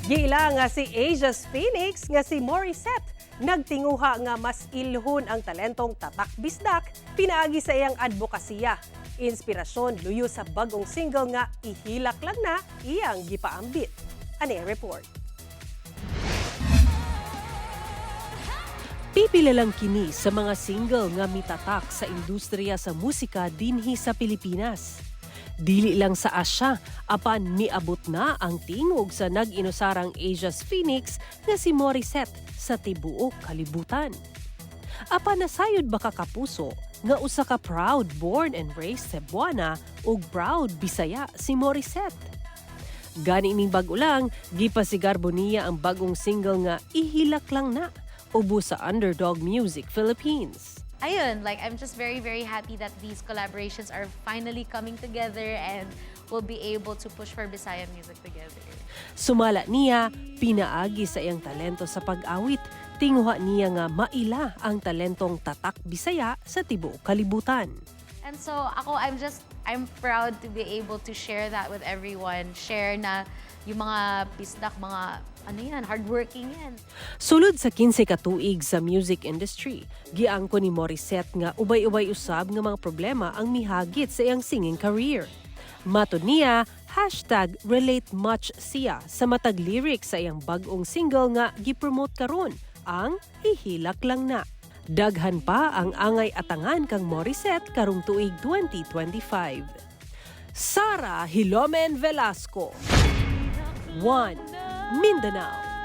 Giila nga si Asia's Phoenix nga si Morissette nagtinguha nga mas ilhon ang talentong tatak bisdak pinaagi sa iyang advokasya. Inspirasyon luyo sa bagong single nga "Ihilak Lang Na" iyang gipaambit. Ani report. Pipila lang kini sa mga single nga mitatak sa industriya sa musika dinhi sa Pilipinas. Dili lang sa Asya, apan miabot na ang tingog sa nag-inusarang Asia's Phoenix nga si Morissette sa tibuok kalibutan. Apan nasayod ba ka, kapuso, nga usa ka proud born and raised Cebuana ug proud Bisaya si Morissette? Gani ning bag-o lang, gipasigarbo niya ang bagong single nga "Ihilak Lang Na" ubo sa Underdog Music Philippines. Ayun, like, I'm just very, very happy that these collaborations are finally coming together and we'll be able to push for Bisaya music together. Sumala niya, pinaagi sa iyang talento sa pag-awit, tinguha niya nga maila ang talentong tatak Bisaya sa tibuok kalibutan. And so ako, I'm proud to be able to share that with everyone. Share na yung mga bisdak, mga ano yan, hardworking yan. Sulod sa 15 ka tuig sa music industry, giangko ni Morissette nga ubay-ubay usab nga mga problema ang mihagit sa iyang singing career. Matod niya, #RelateMuch siya sa matag lyrics sa iyang bag-ong single nga gipromote karon, ang "Ihilak Lang Na." Daghan pa ang angay atangan kang Morissette karong tuig 2025. Sara Hilomen Velasco. 1. Mindanao.